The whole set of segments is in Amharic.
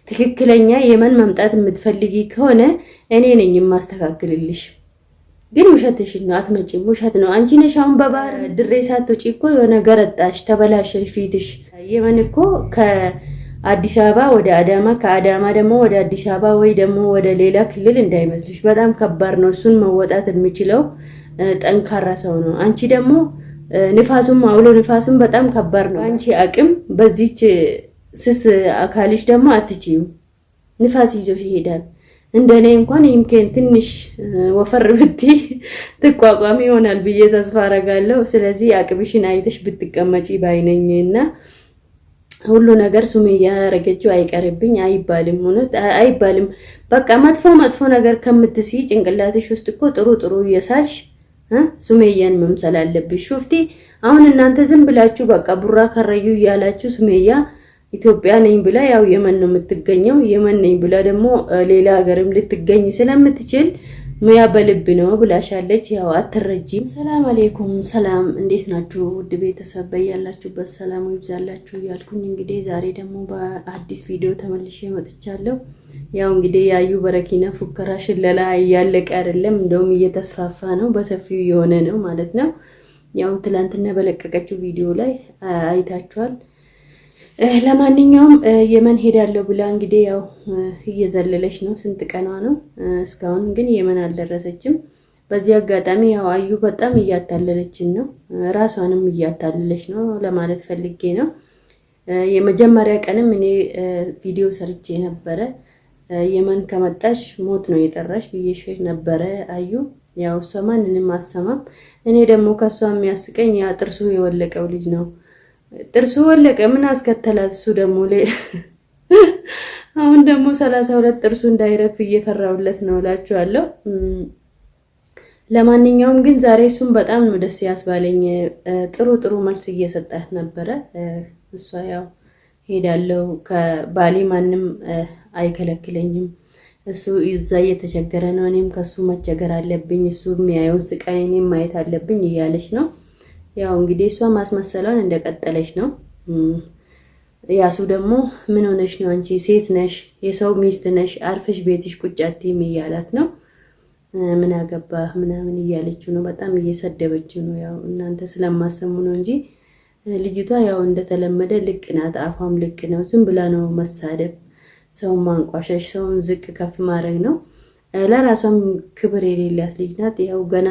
ትክክለኛ የመን መምጣት የምትፈልጊ ከሆነ እኔ ነኝ የማስተካክልልሽ። ግን ውሸትሽን ነው፣ አትመጪም። ውሸት ነው። አንቺ ነሽ አሁን በባህር ድሬ ሳትወጪ እኮ የሆነ ገረጣሽ፣ ተበላሸሽ ፊትሽ። የመን እኮ ከአዲስ አበባ ወደ አዳማ፣ ከአዳማ ደግሞ ወደ አዲስ አበባ ወይ ደግሞ ወደ ሌላ ክልል እንዳይመስልሽ፣ በጣም ከባድ ነው። እሱን መወጣት የሚችለው ጠንካራ ሰው ነው። አንቺ ደግሞ ንፋሱም አውሎ ንፋሱም በጣም ከባድ ነው። አንቺ አቅም በዚች ስስ አካልሽ ደግሞ አትችይም። ንፋስ ይዞሽ ይሄዳል። እንደኔ እንኳን يمكن ትንሽ ወፈር ብቲ ትቋቋሚ ይሆናል ብዬ ተስፋ አረጋለሁ። ስለዚህ አቅምሽን አይተሽ ብትቀመጪ ባይነኝ እና ሁሉ ነገር ሱመያ ያረገችው አይቀርብኝ አይባልም፣ እውነት አይባልም። በቃ መጥፎ መጥፎ ነገር ከምትስይ ጭንቅላትሽ ውስጥ እኮ ጥሩ ጥሩ እየሳልሽ ሱሜያን መምሰል አለብሽ። شفتي አሁን እናንተ ዝም ብላችሁ በቃ ቡራ ከረዩ እያላችሁ ሱሜያ ኢትዮጵያ ነኝ ብላ ያው የመን ነው የምትገኘው። የመን ነኝ ብላ ደግሞ ሌላ ሀገርም ልትገኝ ስለምትችል ሙያ በልብ ነው ብላሻለች። ያው አትረጂም። ሰላም አሌይኩም፣ ሰላም እንዴት ናችሁ ውድ ቤተሰብ፣ በያላችሁበት ሰላሙ ይብዛላችሁ እያልኩኝ እንግዲህ ዛሬ ደግሞ በአዲስ ቪዲዮ ተመልሼ መጥቻለሁ። ያው እንግዲህ ያዩ በረኪና ፉከራ፣ ሽለላ እያለቀ አይደለም፣ እንደውም እየተስፋፋ ነው፣ በሰፊው የሆነ ነው ማለት ነው። ያው ትላንትና በለቀቀችው ቪዲዮ ላይ አይታችኋል። ለማንኛውም የመን ሄዳለሁ ብላ እንግዲህ ያው እየዘለለች ነው። ስንት ቀኗ ነው? እስካሁን ግን የመን አልደረሰችም። በዚህ አጋጣሚ ያው አዩ በጣም እያታለለችን ነው፣ ራሷንም እያታለለች ነው ለማለት ፈልጌ ነው። የመጀመሪያ ቀንም እኔ ቪዲዮ ሰርቼ ነበረ። የመን ከመጣሽ ሞት ነው የጠራሽ ብዬሽ ነበረ አዩ። ያው እሷ ማንንም አሰማም። እኔ ደግሞ ከእሷ የሚያስቀኝ ያ ጥርሱ የወለቀው ልጅ ነው። ጥርሱ ወለቀ። ምን አስከተላት? እሱ ደግሞ አሁን ደግሞ 32 ጥርሱ እንዳይረግፍ እየፈራሁለት ነው እላችኋለሁ። ለማንኛውም ግን ዛሬ እሱም በጣም ነው ደስ ያስባለኝ። ጥሩ ጥሩ መልስ እየሰጣት ነበረ። እሷ ያው ሄዳለው ከባሌ ማንም አይከለክለኝም፣ እሱ እዛ እየተቸገረ ነው፣ እኔም ከሱ መቸገር አለብኝ፣ እሱ የሚያየውን ስቃይ እኔም ማየት አለብኝ እያለች ነው። ያው እንግዲህ እሷ ማስመሰሏን እንደቀጠለች ነው። ያሱ ደግሞ ምን ሆነሽ ነው አንቺ ሴት ነሽ፣ የሰው ሚስት ነሽ፣ አርፈሽ ቤትሽ ቁጭ አትይም እያላት ነው። ምን አገባህ ምናምን እያለችው ነው። በጣም እየሰደበችው ነው። ያው እናንተ ስለማሰሙ ነው እንጂ ልጅቷ ያው እንደተለመደ ልቅ ናት። አፏም ልቅ ነው። ዝም ብላ ነው መሳደብ፣ ሰውን ማንቋሸሽ፣ ሰውን ዝቅ ከፍ ማድረግ ነው። ለራሷም ክብር የሌላት ልጅ ናት። ያው ገና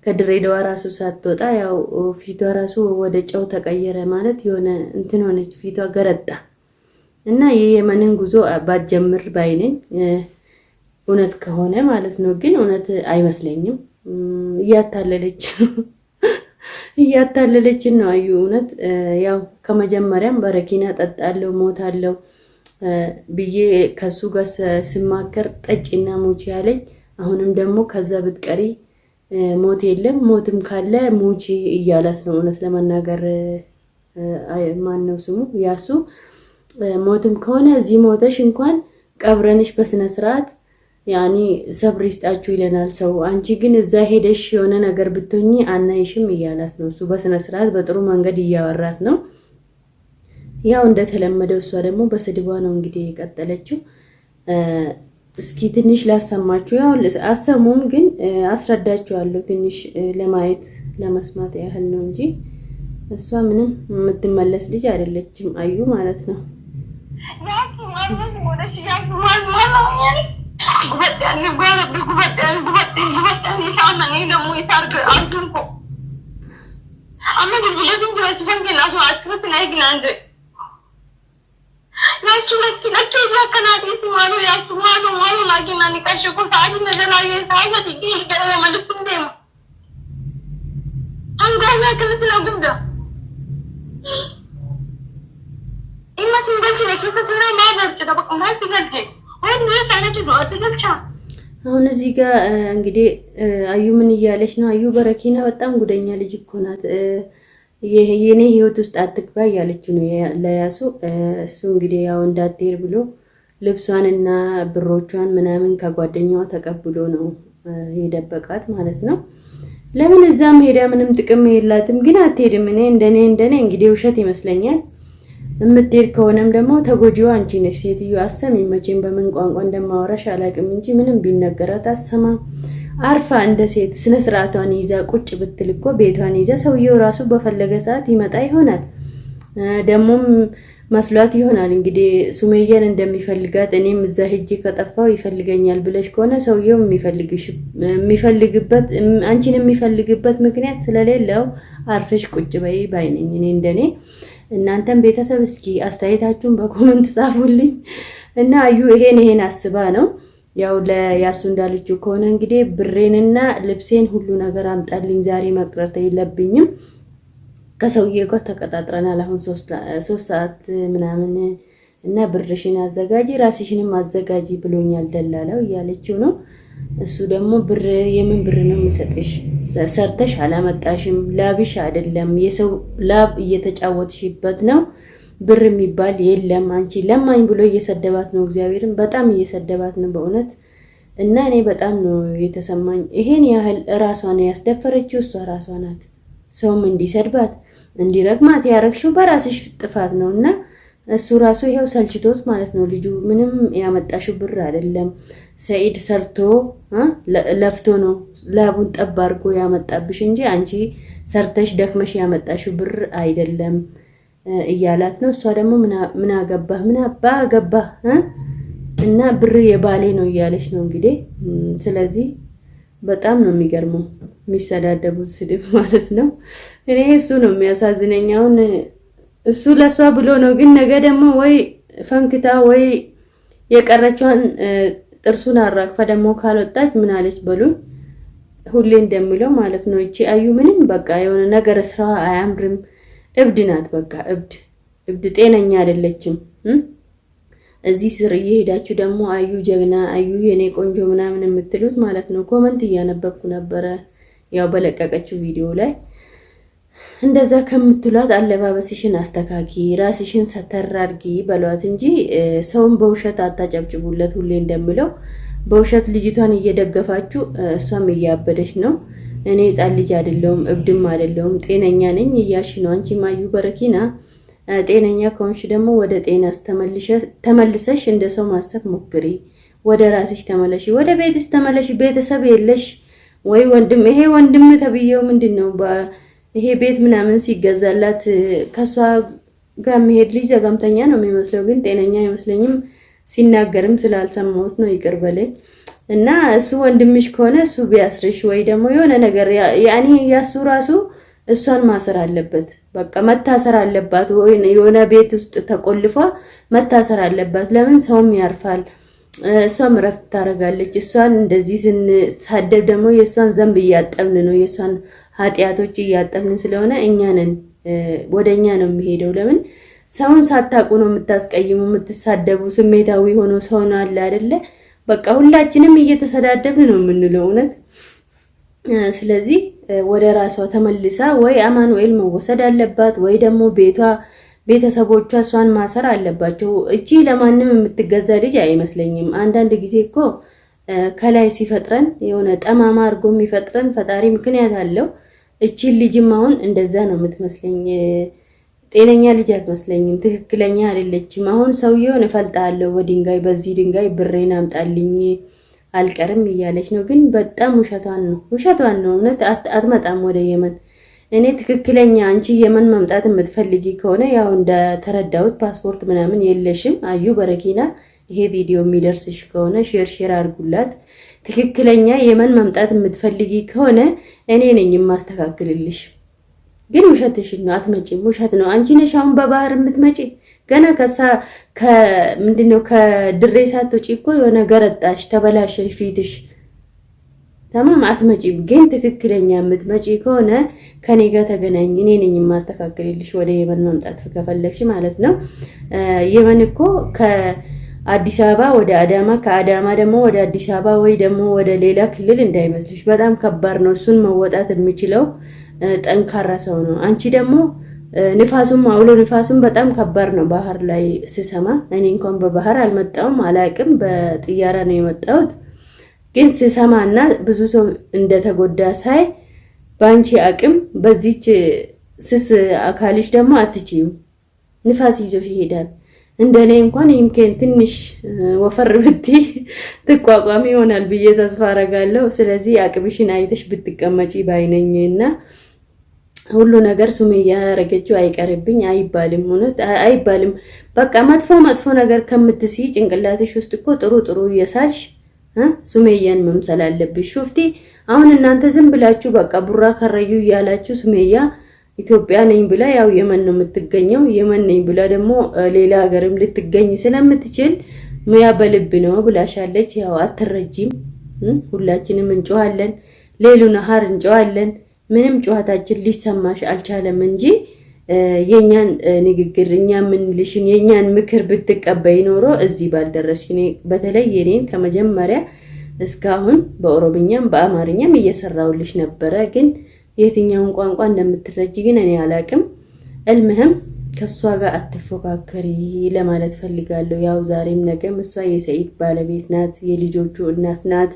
ከድሬዳዋ ራሱ ሳትወጣ ያው ፊቷ ራሱ ወደ ጨው ተቀየረ። ማለት የሆነ እንትን ሆነች፣ ፊቷ ገረጣ እና የየመንን ጉዞ ባትጀምር ባይነኝ እውነት ከሆነ ማለት ነው። ግን እውነት አይመስለኝም። እያታለለች እያታለለችን ነው አዩ። እውነት ያው ከመጀመሪያም በረኪና ጠጣለው ሞታለው ብዬ ከሱ ጋር ስማከር ጠጪና ሙቺ ያለኝ፣ አሁንም ደግሞ ከዛ ብትቀሪ ሞት የለም ሞትም ካለ ሙቺ እያላት ነው። እውነት ለመናገር ማን ነው ስሙ ያሱ፣ ሞትም ከሆነ እዚህ ሞተሽ እንኳን ቀብረንሽ በስነ ስርዓት ያኒ ሰብር ይስጣችሁ ይለናል ሰው። አንቺ ግን እዛ ሄደሽ የሆነ ነገር ብትሆኚ አናይሽም እያላት ነው እሱ። በስነ ስርዓት በጥሩ መንገድ እያወራት ነው። ያው እንደተለመደው እሷ ደግሞ በስድቧ ነው እንግዲህ የቀጠለችው። እስኪ ትንሽ ላሰማችሁ። ያው አሰሙም ግን አስረዳችኋለሁ። ትንሽ ለማየት ለመስማት ያህል ነው እንጂ እሷ ምንም የምትመለስ ልጅ አይደለችም፣ አዩ ማለት ነው። አሁን እዚህ ጋር እንግዲህ አዩ ምን እያለች ነው? አዩ በረኪና በጣም ጉደኛ ልጅ እኮ ናት። የኔ ህይወት ውስጥ አትግባ እያለችው ነው ለያሱ። እሱ እንግዲህ ያው እንዳትሄድ ብሎ ልብሷንና ብሮቿን ምናምን ከጓደኛዋ ተቀብሎ ነው የደበቃት ማለት ነው። ለምን እዛም ሄዳ ምንም ጥቅም የላትም፣ ግን አትሄድም። እኔ እንደኔ እንደኔ እንግዲህ ውሸት ይመስለኛል። የምትሄድ ከሆነም ደግሞ ተጎጂዋ አንቺ ነሽ። ሴትዮ አሰሚ፣ መቼም በምን ቋንቋ እንደማወራሽ አላውቅም እንጂ ምንም ቢነገራት አሰማ። አርፋ እንደ ሴት ስነ ስርዓቷን ይዛ ቁጭ ብትል እኮ ቤቷን ይዛ ሰውየው ራሱ በፈለገ ሰዓት ይመጣ ይሆናል። ደግሞም መስሏት ይሆናል እንግዲህ ሱሜየን እንደሚፈልጋት እኔም እዛ ሄጄ ከጠፋው ይፈልገኛል ብለሽ ከሆነ ሰውየው የሚፈልግበት አንቺን የሚፈልግበት ምክንያት ስለሌለው አርፈሽ ቁጭ በይ ባይነኝ እኔ እንደኔ። እናንተም ቤተሰብ እስኪ አስተያየታችሁን በ comment ጻፉልኝ እና አዩ ይሄን ይሄን አስባ ነው ያው ለያሱ እንዳለችው ከሆነ እንግዲህ ብሬንና ልብሴን ሁሉ ነገር አምጣልኝ፣ ዛሬ መቅረት የለብኝም ከሰውዬ ጋር ተቀጣጥረናል። አሁን 3 ሰዓት ምናምን እና ብርሽን አዘጋጂ ራስሽንም አዘጋጂ ብሎኛል ደላላው እያለችው ነው። እሱ ደግሞ ብር የምን ብር ነው የምሰጥሽ? ሰርተሽ አላመጣሽም፣ ላብሽ አይደለም የሰው ላብ እየተጫወትሽበት ነው። ብር የሚባል የለም አንቺ ለማኝ ብሎ እየሰደባት ነው። እግዚአብሔርን በጣም እየሰደባት ነው በእውነት። እና እኔ በጣም ነው የተሰማኝ። ይሄን ያህል ራሷን ያስደፈረችው እሷ ራሷ ናት። ሰውም እንዲሰድባት እንዲረግማት ያረግሽው በራስሽ ጥፋት ነው እና እሱ ራሱ ይሄው ሰልችቶት ማለት ነው። ልጁ ምንም ያመጣሽው ብር አይደለም። ሰኢድ ሰርቶ ለፍቶ ነው ላቡን ጠብ አድርጎ ያመጣብሽ እንጂ አንቺ ሰርተሽ ደክመሽ ያመጣሽው ብር አይደለም እያላት ነው። እሷ ደግሞ ምን አገባህ ምን አባ አገባህ እና ብር የባሌ ነው እያለች ነው እንግዲህ። ስለዚህ በጣም ነው የሚገርመው የሚሰዳደቡት ስድብ ማለት ነው። እኔ እሱ ነው የሚያሳዝነኝ። አሁን እሱ ለእሷ ብሎ ነው፣ ግን ነገ ደግሞ ወይ ፈንክታ ወይ የቀረችዋን ጥርሱን አራግፋ ደግሞ ካልወጣች ምን አለች በሉኝ። ሁሌ እንደሚለው ማለት ነው። እቺ አዩ ምንም በቃ የሆነ ነገር ስራዋ አያምርም። እብድ ናት፣ በቃ እብድ እብድ፣ ጤነኛ አይደለችም። እዚህ ስር እየሄዳችሁ ደግሞ አዩ ጀግና፣ አዩ የኔ ቆንጆ ምናምን የምትሉት ማለት ነው። comment እያነበብኩ ነበረ ያው በለቀቀችው ቪዲዮ ላይ እንደዛ ከምትሏት አለባበስሽን አስተካኪ፣ ራስሽን ሰተር አድርጊ በሏት እንጂ ሰውን በውሸት አታጨብጭቡለት። ሁሌ እንደምለው በውሸት ልጅቷን እየደገፋችሁ እሷም እያበደች ነው። እኔ ሕፃን ልጅ አይደለሁም እብድም አይደለሁም ጤነኛ ነኝ እያልሽ ነው። አንቺ ማዩ በረኪና ጤነኛ ከሆንሽ ደግሞ ወደ ጤና ተመልሰሽ እንደ ሰው ማሰብ ሞክሪ። ወደ ራስሽ ተመለሽ፣ ወደ ቤትሽ ተመለሽ። ቤተሰብ የለሽ ወይ ወንድም? ይሄ ወንድም ተብዬው ምንድን ነው? ይሄ ቤት ምናምን ሲገዛላት ከእሷ ጋር የሚሄድ ልጅ ዘገምተኛ ነው የሚመስለው፣ ግን ጤነኛ አይመስለኝም። ሲናገርም ስላልሰማሁት ነው፣ ይቅር በለኝ። እና እሱ ወንድምሽ ከሆነ እሱ ቢያስርሽ ወይ ደግሞ የሆነ ነገር ያኔ ያሱ ራሱ እሷን ማሰር አለበት። በቃ መታሰር አለባት። ወይ የሆነ ቤት ውስጥ ተቆልፏ መታሰር አለባት። ለምን ሰውም ያርፋል፣ እሷም እረፍት ታደርጋለች። እሷን እንደዚህ ስንሳደብ ደግሞ የእሷን ዘንብ እያጠብን ነው፣ የእሷን ኃጢአቶች እያጠብን ስለሆነ እኛ ነን ወደ እኛ ነው የሚሄደው። ለምን ሰውን ሳታውቁ ነው የምታስቀይሙ፣ የምትሳደቡ። ስሜታዊ ሆኖ ሰውን አለ አይደለ? በቃ ሁላችንም እየተሰዳደብን ነው የምንለው እውነት። ስለዚህ ወደ ራሷ ተመልሳ ወይ አማኑኤል መወሰድ አለባት ወይ ደግሞ ቤቷ ቤተሰቦቿ እሷን ማሰር አለባቸው። እቺ ለማንም የምትገዛ ልጅ አይመስለኝም። አንዳንድ ጊዜ እኮ ከላይ ሲፈጥረን የሆነ ጠማማ አድርጎ የሚፈጥረን ፈጣሪ ምክንያት አለው። እቺን ልጅም አሁን እንደዛ ነው የምትመስለኝ። ጤነኛ ልጅ አትመስለኝም። ትክክለኛ አይደለችም። አሁን ሰውየውን እፈልጣለሁ በድንጋይ በዚህ ድንጋይ ብሬን አምጣልኝ አልቀርም እያለች ነው። ግን በጣም ውሸቷን ነው፣ ውሸቷን ነው። እውነት አትመጣም ወደ የመን። እኔ ትክክለኛ አንቺ የመን መምጣት የምትፈልጊ ከሆነ ያው እንደተረዳሁት ፓስፖርት ምናምን የለሽም። አዩ በረኪና ይሄ ቪዲዮ የሚደርስሽ ከሆነ share share አድርጉላት። ትክክለኛ የመን መምጣት የምትፈልጊ ከሆነ እኔ ነኝ የማስተካክልልሽ። ግን ውሸትሽን ነው፣ አትመጪም። ውሸት ነው። አንቺ ነሽ አሁን በባህር የምትመጪ ገና ከሳ ከምንድነው ከድሬ ሳትወጪ እኮ የሆነ ገረጣሽ፣ ተበላሸሽ ፊትሽ። ተማም አትመጪም። ግን ትክክለኛ የምትመጪ ከሆነ ከኔ ጋር ተገናኝ፣ እኔ ነኝ የማስተካክልልሽ። ወደ የመን መምጣት ከፈለግሽ ማለት ነው። የመን እኮ ከአዲስ አበባ ወደ አዳማ፣ ከአዳማ ደግሞ ወደ አዲስ አበባ ወይ ደግሞ ወደ ሌላ ክልል እንዳይመስልሽ፣ በጣም ከባድ ነው። እሱን መወጣት የሚችለው ጠንካራ ሰው ነው። አንቺ ደግሞ ንፋሱም አውሎ ንፋሱም በጣም ከባድ ነው። ባህር ላይ ስሰማ እኔ እንኳን በባህር አልመጣውም አላቅም፣ በጥያራ ነው የመጣሁት። ግን ስሰማ እና ብዙ ሰው እንደተጎዳ ሳይ በአንቺ አቅም በዚች ስስ አካልሽ ደግሞ አትችይም። ንፋስ ይዞሽ ይሄዳል። እንደኔ እንኳን يمكن ትንሽ ወፈር ብቲ ትቋቋሚ ይሆናል ብዬ ተስፋ አረጋለሁ። ስለዚህ አቅምሽን አይተሽ ብትቀመጪ ባይነኝ እና ሁሉ ነገር ሱመያ ያረገችው አይቀርብኝ አይባልም፣ እውነት አይባልም። በቃ መጥፎ መጥፎ ነገር ከምትስይ ጭንቅላትሽ ውስጥ እኮ ጥሩ ጥሩ እየሳልሽ ሱሜያን መምሰል አለብሽ። شفتي አሁን እናንተ ዝም ብላችሁ በቃ ቡራ ከረዩ እያላችሁ ሱሜያ ኢትዮጵያ ነኝ ብላ ያው የመን ነው የምትገኘው። የመን ነኝ ብላ ደግሞ ሌላ ሀገርም ልትገኝ ስለምትችል ሙያ በልብ ነው ብላሻለች። ያው አትረጂም። ሁላችንም እንጮሃለን፣ ليل نهار እንጮሃለን። ምንም ጨዋታችን ሊሰማሽ አልቻለም እንጂ የኛን ንግግር እኛ የምንልሽን የኛን ምክር ብትቀበይ ኖሮ እዚህ ባልደረስሽ። በተለይ የኔን ከመጀመሪያ እስካሁን በኦሮምኛም በአማርኛም እየሰራውልሽ ነበረ፣ ግን የትኛውን ቋንቋ እንደምትረጂ ግን እኔ አላቅም። እልምህም ከእሷ ጋር አትፎካከሪ ለማለት ፈልጋለሁ። ያው ዛሬም ነገም እሷ የሰኢድ ባለቤት ናት፣ የልጆቹ እናት ናት።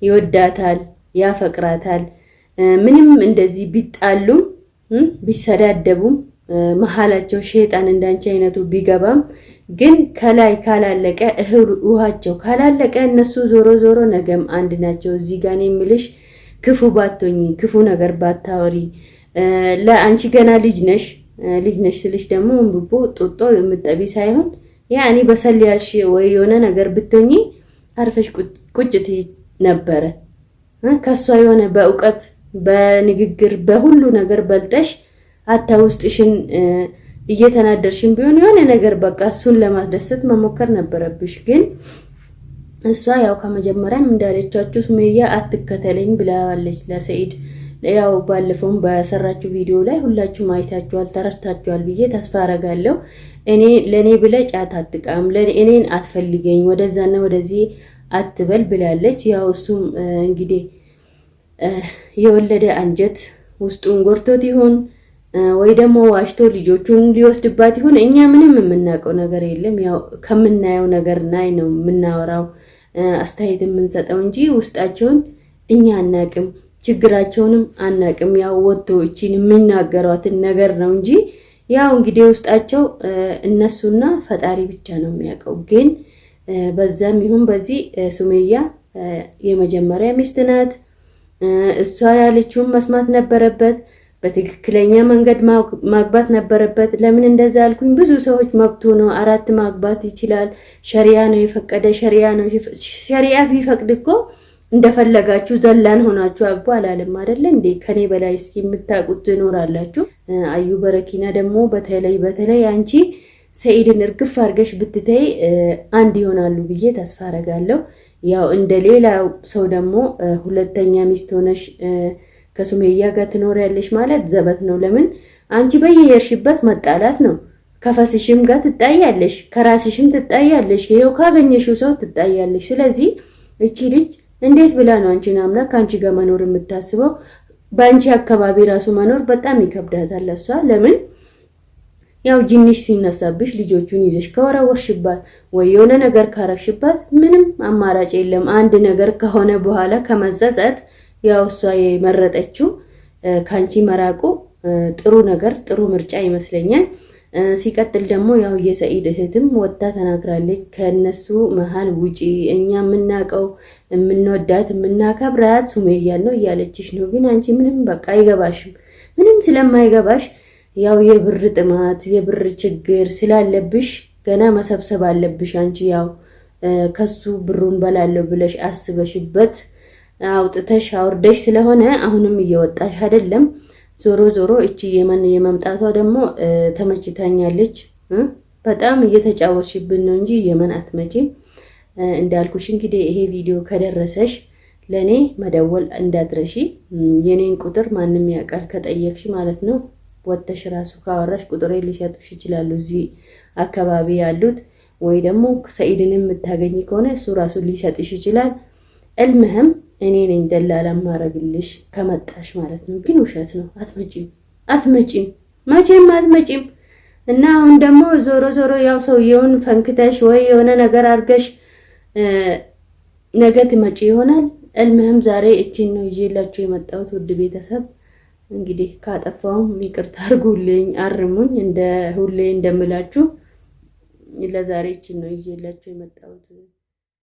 ይወዳታል፣ ያፈቅራታል። ምንም እንደዚህ ቢጣሉም ቢሰዳደቡም መሀላቸው ሸይጣን እንዳንቺ አይነቱ ቢገባም ግን ከላይ ካላለቀ እህል ውሃቸው ካላለቀ እነሱ ዞሮ ዞሮ ነገም አንድ ናቸው። እዚህ ጋር የምልሽ ክፉ ባቶኝ ክፉ ነገር ባታወሪ። ለአንቺ ገና ልጅ ነሽ። ልጅ ነሽ ስልሽ ደግሞ እንብቦ ጡጦ የምጠቢ ሳይሆን ያኔ በሰል ያልሽ ወይ የሆነ ነገር ብትሆኚ አርፈሽ ቁጭት ነበረ ከሷ የሆነ በእውቀት በንግግር በሁሉ ነገር በልጠሽ አታ ውስጥሽን እየተናደርሽን ቢሆን የሆነ ነገር በቃ እሱን ለማስደሰት መሞከር ነበረብሽ። ግን እሷ ያው ከመጀመሪያም እንዳለቻችሁ ሱመያ አትከተለኝ ብለዋለች ለሰኢድ። ያው ባለፈውም በሰራችሁ ቪዲዮ ላይ ሁላችሁም አይታችኋል፣ ተረድታችኋል ብዬ ተስፋ አረጋለሁ። እኔ ለእኔ ብለ ጫት አትቃም፣ እኔን አትፈልገኝ፣ ወደዛና ወደዚህ አትበል ብላለች። ያው እሱም እንግዲህ የወለደ አንጀት ውስጡን ጎርቶት ይሁን ወይ ደግሞ ዋሽቶ ልጆቹን ሊወስድባት ይሁን እኛ ምንም የምናውቀው ነገር የለም። ያው ከምናየው ነገር ናይ ነው የምናወራው አስተያየት የምንሰጠው እንጂ ውስጣቸውን እኛ አናቅም፣ ችግራቸውንም አናቅም። ያው ወጥቶ እቺን የሚናገሯትን ነገር ነው እንጂ ያው እንግዲህ ውስጣቸው እነሱና ፈጣሪ ብቻ ነው የሚያውቀው። ግን በዛም ይሁን በዚህ ሱሜያ የመጀመሪያ ሚስት ናት። እሷ ያለችውን መስማት ነበረበት። በትክክለኛ መንገድ ማግባት ነበረበት። ለምን እንደዛ አልኩኝ? ብዙ ሰዎች መብቱ ነው፣ አራት ማግባት ይችላል፣ ሸሪያ ነው የፈቀደ፣ ሸሪያ ነው። ሸሪያ ቢፈቅድ እኮ እንደፈለጋችሁ ዘላን ሆናችሁ አግቡ አላለም አይደለ እንዴ? ከኔ በላይ እስኪ የምታውቁት ትኖራላችሁ። አዩ በረኪና ደግሞ በተለይ በተለይ አንቺ ሰኢድን እርግፍ አድርገሽ ብትተይ አንድ ይሆናሉ ብዬ ተስፋ አረጋለሁ። ያው እንደ ሌላ ሰው ደግሞ ሁለተኛ ሚስት ሆነሽ ከሱሜያ ጋር ትኖሪያለሽ ማለት ዘበት ነው። ለምን አንቺ በየሄድሽበት መጣላት ነው። ከፈስሽም ጋር ትጣያለሽ፣ ከራስሽም ትጣያለሽ፣ ይኸው ካገኘሽው ሰው ትጣያለሽ። ስለዚህ እቺ ልጅ እንዴት ብላ ነው አንቺን አምና ከአንቺ ጋር መኖር የምታስበው? በአንቺ አካባቢ ራሱ መኖር በጣም ይከብዳታል እሷ ለምን ያው ጅንሽ ሲነሳብሽ ልጆቹን ይዘሽ ከወረወርሽባት ወይ የሆነ ነገር ካረግሽባት ምንም አማራጭ የለም። አንድ ነገር ከሆነ በኋላ ከመጸጸት ያው እሷ የመረጠችው ከአንቺ መራቁ ጥሩ ነገር ጥሩ ምርጫ ይመስለኛል። ሲቀጥል ደግሞ ያው የሰኢድ እህትም ወጥታ ተናግራለች። ከነሱ መሀል ውጪ፣ እኛ የምናውቀው የምንወዳት የምናከብራት ሱሜያን ነው እያለችሽ ነው። ግን አንቺ ምንም በቃ አይገባሽም። ምንም ስለማይገባሽ ያው የብር ጥማት የብር ችግር ስላለብሽ ገና መሰብሰብ አለብሽ። አንቺ ያው ከሱ ብሩን በላለሁ ብለሽ አስበሽበት አውጥተሽ አውርደሽ ስለሆነ አሁንም እየወጣሽ አይደለም። ዞሮ ዞሮ እቺ የመን የመምጣቷ ደግሞ ተመችታኛለች። በጣም እየተጫወትሽብን ነው እንጂ የመን አትመጪም። እንዳልኩሽ እንግዲህ ይሄ ቪዲዮ ከደረሰሽ ለእኔ መደወል እንዳትረሺ። የኔን ቁጥር ማንም ያውቃል ከጠየቅሽ ማለት ነው። ወጥተሽ ራሱ ካወራሽ ቁጥሬ ሊሰጡሽ ይችላሉ፣ እዚህ አካባቢ ያሉት ወይ ደግሞ ሰኢድን የምታገኝ ከሆነ እሱ ራሱ ሊሰጥሽ ይችላል። እልምህም እኔ ነኝ ደላላ ማረግልሽ ከመጣሽ ማለት ነው። ግን ውሸት ነው። አትመጪም፣ አትመጪም፣ መቼም አትመጪም። እና አሁን ደግሞ ዞሮ ዞሮ ያው ሰውየውን ፈንክተሽ ወይ የሆነ ነገር አድርገሽ ነገ ትመጪ ይሆናል። እልምህም ዛሬ እቺን ነው ይዤላችሁ የመጣሁት ውድ ቤተሰብ። እንግዲህ ካጠፋውም ይቅርታ አድርጉልኝ፣ አርሙኝ። እንደ ሁሌ እንደምላችሁ ለዛሬ ይችን ነው ይዤላችሁ የመጣሁት።